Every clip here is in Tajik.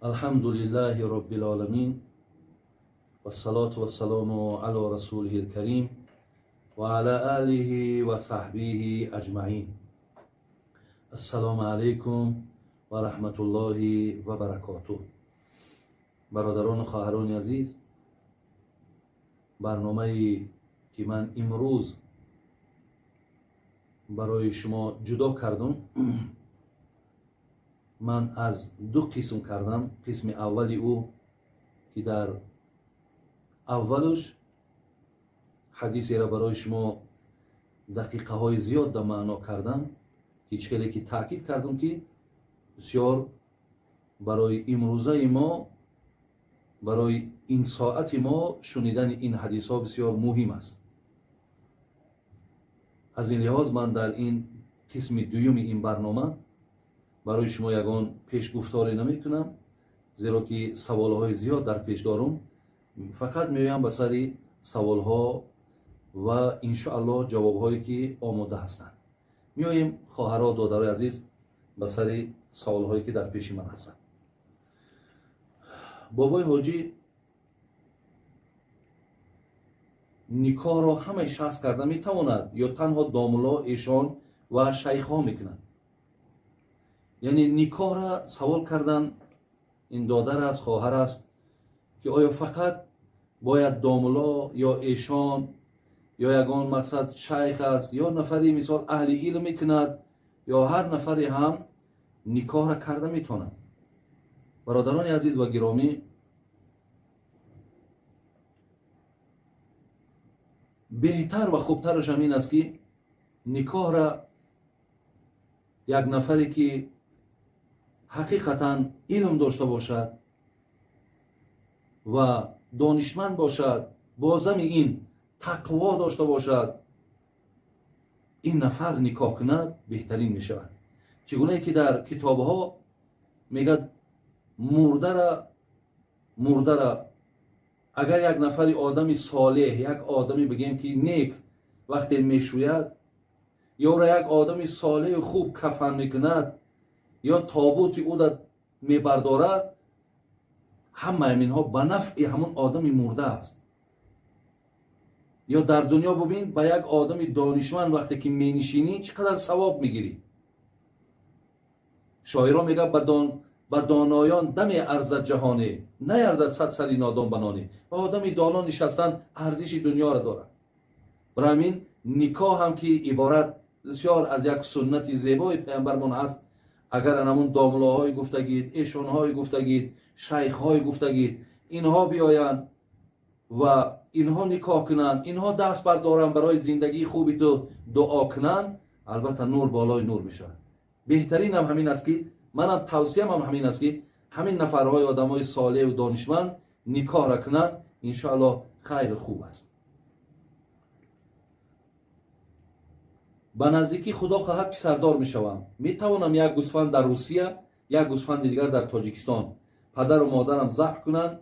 Алҳамду лиллаҳи роббил оламин, вассалоту вассалому ало расулиҳил карим ва ала алиҳи ва саҳбиҳи аҷмаин. Ассалому алайкум ва раҳматуллоҳи ва баракотуҳ. Бародарону хоҳарони азиз, барномае ки ман имрӯз барои шумо ҷудо кардам, ман аз ду қисм кардам. Қисми аввали ӯ ки дар аввалаш ҳадисеро барои шумо дақиқаҳои зиёд да маъно кардам, ки чӣ хеле ки таъкид кардам, ки бисёр барои имрӯзаи мо, барои ин соати мо шунидани ин ҳадисҳо бисёр муҳим аст. Аз ин лиҳоз ман дар ин қисми дуюми ин барнома барои шумо ягон пешгуфторе намекунам, зеро ки саволҳои зиёд дар пеш дорум. Фақат меоям ба сари саволҳо ва иншоаллоҳ ҷавобҳое ки омода ҳастанд. Меоем, хоҳаро, додарои азиз, ба сари саволҳое ки дар пеши ман ҳастанд. Бобои ҳоҷӣ, никоҳро ҳамаи шахс карда метавонад ё танҳо домулло, эшон ва шайхҳо мекунанд? Яъне никоҳра савол кардан ин додар аст, хоҳар аст, ки оё фақат бояд домулло ё эшон ё ягон мақсад шайх аст ё нафари мисол аҳли илм мекунад ё ҳар нафаре ҳам никоҳра карда метавонад? Бародарони азиз ва гиромӣ, беҳтар ва хубтараш ҳам ин аст, ки никоҳра як нафаре ки ҳақиқатан илм дошта бошад ва донишманд бошад, бозами ин тақво дошта бошад, ин нафар никоҳ кунад, беҳтарин мешавад. Чӣ гунае ки дар китобҳо мегӯяд, мурдара агар як нафари одами солеҳ, як одами бигем ки нек, вақте мешӯяд ё ӯра як одами солеҳу хуб кафан мекунад ё тобути ӯ мебардорад, ҳамаи инҳо ба нафъи ҳамон одами мурда аст. Ё дар дунё бубин, ба як одами донишманд вақте ки менишинӣ, чӣ қадар савоб мегирӣ. Шоиро мегӯяд: ба доноён даме арзад ҷаҳоне, наярзад сад сари нодон ба ноне. Ба одами доно нишастан арзиши дунёро дорад. Барои ҳамин никоҳ ҳам ки иборат бисёр аз як суннати зебои паямбармон ҳаст, агар анамун домлоҳои гуфтагид, эшонҳои гуфтагид, шайхҳои гуфтагид, инҳо биёянд ва инҳо никоҳ кунанд, инҳо даст бардоранд, барои зиндагии хуби ту дуо кунанд, албатта нур болои нур мешавад. Беҳтаринам ҳамин аст, ки манам тавсиямам ҳамин аст, ки ҳамин нафарҳои одамои солеҳу донишманд никоҳра кунанд, иншоаллоҳ хайру хуб аст. Ба наздикӣ худо хоҳад писардор мешавам. Метавонам як гӯсфанд дар Русия, як гӯсфанди дигар дар Тоҷикистон падару модарам забҳ кунанд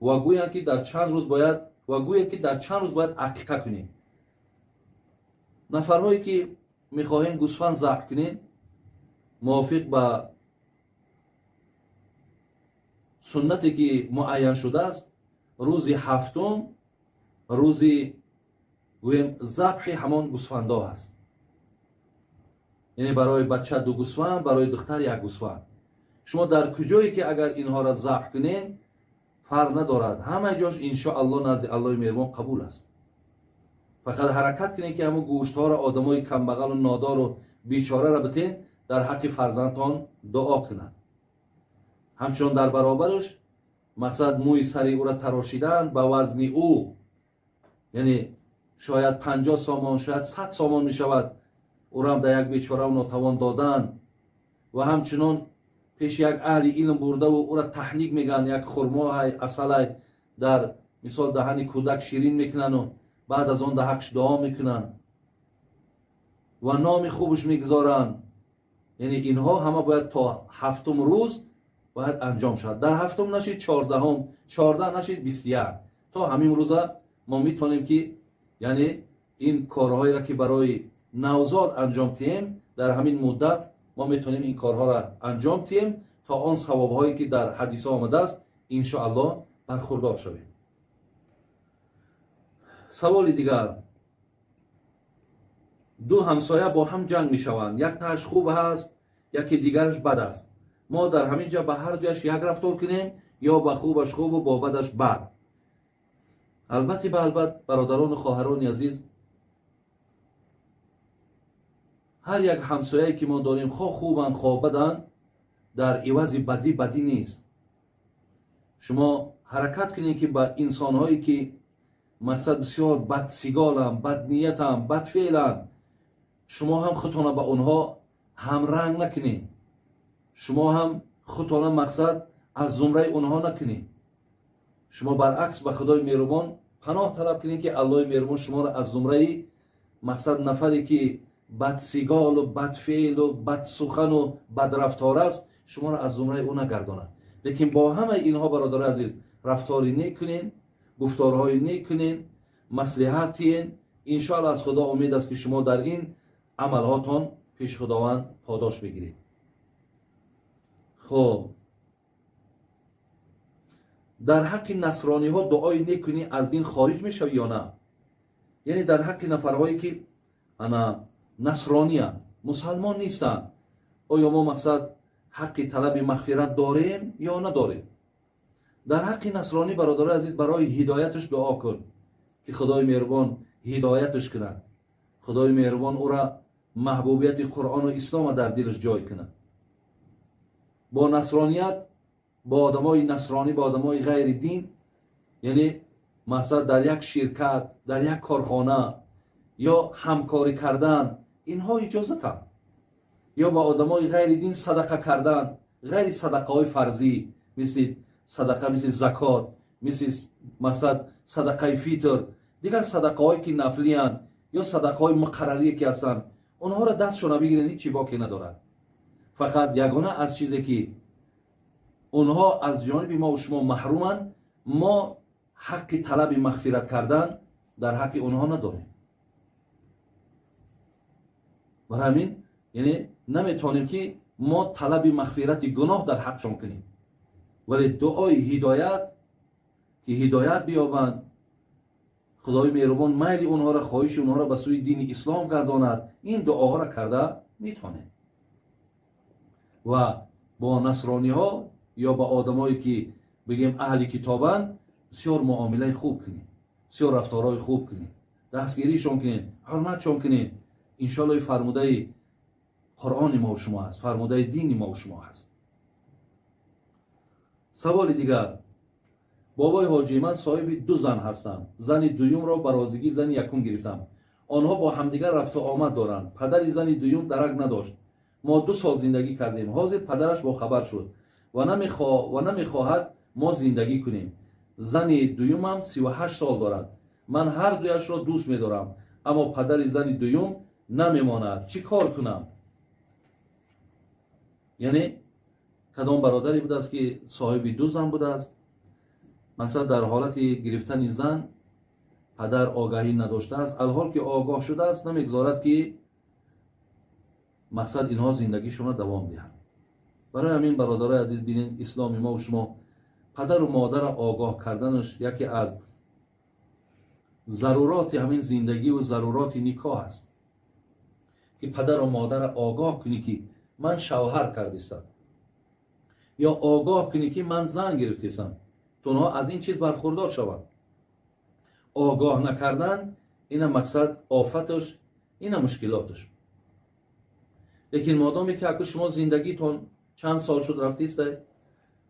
ва гӯянд ки дар чанд рӯз бояд ва гӯянд ки дар чанд рӯз бояд ақиқа кунем? Нафарҳое ки мехоҳем гӯсфанд забҳ кунем, мувофиқ ба суннате ки муайян шудааст, рӯзи ҳафтум рӯзи гӯем забҳи ҳамон гӯсфандҳо аст. Яъне барои бача ду гӯсфанд, барои духтар як гӯсфанд. Шумо дар куҷое ки агар инҳоро забҳ кунед, фарқ надорад, ҳамаи ҷош иншоаллоҳ назди Аллоҳи меҳрубон қабул аст. Фақат ҳаракат кунед, ки ҳамун гӯштҳоро одамои камбағалу нодору бечораро битен, дар ҳаққи фарзандтон дуо кунанд. Ҳамчунон дар баробараш мақсад мӯи сари ӯро тарошидан ба вазни ӯ, яъне шояд 50 сомон, шояд 100 сомон мешавад, ӯрам дар як бечораву нотавон додан ва ҳамчунон пеши як аҳли илм бурдаву ӯра таҳник мегӯянд, як хурмоҳай, асалай дар мисол даҳани кӯдак ширин мекунану баъд аз он дар ҳаққш дуо мекунанд ва номи хубаш мегузоранд. Яъне инҳо ҳама бояд то ҳафтум рӯз бояд анҷом шавад. Дар ҳафтум нашид, 14-ум, 14 нашид, 21. То ҳамин рӯза мо метавонем, ки яъне ин корҳоеро ки барои навзод анҷом диҳем, дар ҳамин муддат мо метавонем ин корҳоро анҷом диҳем. то он савобҳое ки дар ҳадисҳо омадааст, иншоаллоҳ бархурдор шавем. Саволи дигар: ду ҳамсоя бо ҳам ҷанг мешаванд, яктааш хуб ҳаст, яке дигараш бад аст. Мо дар ҳамин ҷа ба ҳар дуяш як рафтор кунем ё ба хубаш хубу бо бадаш бад? Албатта, ба албат, бародарону хоҳарони азиз, ҳар як ҳамсояе ки мо дорем, хо хубанд, хо баданд, дар ивази бадӣ бадӣ нест. Шумо ҳаракат кунед, ки ба инсонҳое ки мақсад бисёр бадсиголанд, бадниятанд, бадфеъланд, шумо ҳам худтона ба онҳо ҳамранг накунед, шумо ҳам худтона мақсад аз зумраи онҳо накунед. Шумо баръакс ба Худои меҳрубон паноҳ талаб кунед, ки Аллоҳи меҳрубон шуморо аз зумраи мақсад нафаре ки бадсиголу бадфеълу бадсухану бадрафтор аст, шуморо аз зумраи ӯ нагардонад. Лекин бо ҳамаи инҳо, бародари азиз, рафтори нек кунед, гуфторҳои нек кунед, маслиҳат тиен. Иншоалло аз Худо умед аст, ки шумо дар ин амалҳотон пеши Худованд подош бигиред. Хоб, дар ҳаққи насрониҳо дуои нек кунӣ, аз дин хориҷ мешавӣ ё на? Яъне дар ҳаққи нафарҳое ки ана насрониянд, мусалмон нестанд, оё мо мақсад ҳаққи талаби мағфират дорем ё надорем? Дар ҳаққи насронӣ, бародарои азиз, барои ҳидояташ дуо кун, ки Худои меҳрубон ҳидояташ кунад, Худои меҳрубон ӯра маҳбубияти Қуръону Ислома дар дилаш ҷой кунад. Бо насроният, бо одамои насронӣ, бо одамои ғайри дин, яъне мақсад дар як ширкат, дар як корхона ё ҳамкорӣ кардан, инҳо иҷозатанд. Ё ба одамои ғайри дин садақа кардан, ғайри садақаҳои фарзӣ, мисли садақа, мисли закот, мисли мақсад садақаи фитр, дигар садақаҳое ки нафлиянд ё садақаҳои муқаррарие ки ҳастанд, онҳоро дастшона бигиранд, ҳеҷ чӣ боке надорад. Фақат ягона аз чизе ки онҳо аз ҷониби мо шумо маҳруманд, мо ҳаққи талаби мағфират кардан дар ҳаққи онҳо надорем. Барои ҳамин, яъне наметавонем, ки мо талаби мағфирати гуноҳ дар ҳаққшон кунем, вале дуои ҳидоят, ки ҳидоят биёбанд, Худои меҳрубон майли онҳоро, хоҳиши онҳоро ба сӯи дини ислом гардонад, ин дуоҳоро карда метавонем. Ва бо насрониҳо ё ба одамое ки бигем аҳли китобанд, бисёр муомилаи хуб кунем, бисёр рафторҳои хуб кунем, дастгиришон кунем, ҳурматшон кунем. Иншоалло фармудаи Қуръони мо шумо аст, фармудаи дини мо шумо ҳаст. Саволи дигар: бобои ҳоҷӣ, ман соҳиби ду зан ҳастам. Зани дуюмро ба розигии зани якум гирифтам. Онҳо бо ҳамдигар рафту омад доранд. Падари зани дуюм дарак надошт. Мо 2 сол зиндагӣ кардем. Ҳозир падараш бохабар шуд ва намехоҳад мо зиндагӣ кунем. Зани дуюмам 38 сол дорад. Ман ҳар дуяшро дӯст медорам, аммо падари зани дуюм намемонад. Чӣ кор кунам? Яъне кадом бародаре будааст, ки соҳиби ду зан будааст, мақсад дар ҳолати гирифтани зан падар огаҳӣ надоштааст, алҳол ки огоҳ шудааст, намегузорад, ки мақсад инҳо зиндагишонро давом диҳанд. Барои ҳамин, бародарои азиз, бинед, исломи мо шумо падару модарро огоҳ карданаш яке аз заруроти ҳамин зиндагиву заруроти никоҳ аст, ки падару модарро огоҳ кунӣ, ки ман шавҳар кардистам, ё огоҳ кунӣ, ки ман зан гирифтистам, то онҳо аз ин чиз бархурдор шаванд. Огоҳ накардан ина мақсад офаташ, ина мушкилоташ. Лекин модоме ки аку шумо зиндагитон чанд сол шуд рафтиста,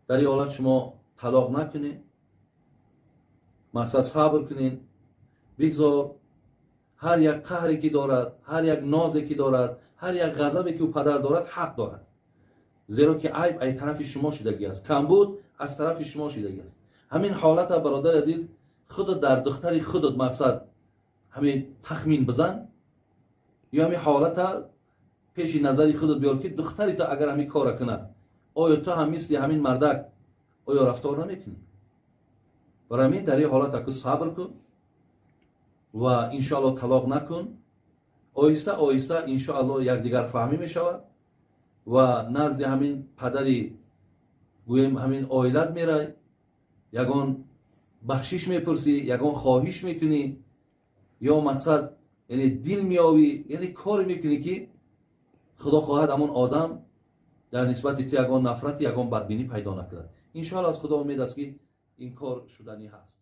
дар ин ҳолат шумо талоқ накунед, мақсад сабр кунед, бигзор ҳар як қаҳре ки дорад, ҳар як нозе ки дорад, ҳар як ғазабе ки ӯ падар дорад, ҳақ дорад, зеро ки айб ай тарафи шумо шудагӣ аст, камбуд аз тарафи шумо шудагӣ аст. Ҳамин ҳолата, бародари азиз, худат дар духтари худат мақсад ҳамин тахмин бизан, ё ҳамин ҳолата пеши назари худат биёр, ки духтари ту агар ҳамин кора кунад, оё ту ҳам мисли ҳамин мардак оё рафтор намекунӣ? Барои ҳамин дар ин ҳолат аку сабр кун ва иншоалло талоқ накун. Оҳиста оҳиста иншоалло якдигарфаҳмӣ мешавад ва назди ҳамин падари Гӯем, ҳамин оилат мерай, ягон бахшиш мепурсӣ, ягон хоҳиш мекунӣ ё мақсад, яъне дил меёвӣ, яъне коре мекунӣ, ки худо хоҳад, ҳамон одам дар нисбати ту ягон нафрати, ягон бадбинӣ пайдо накунад. Иншоалло, аз Худо умед аст, ки ин кор шуданӣ ҳаст.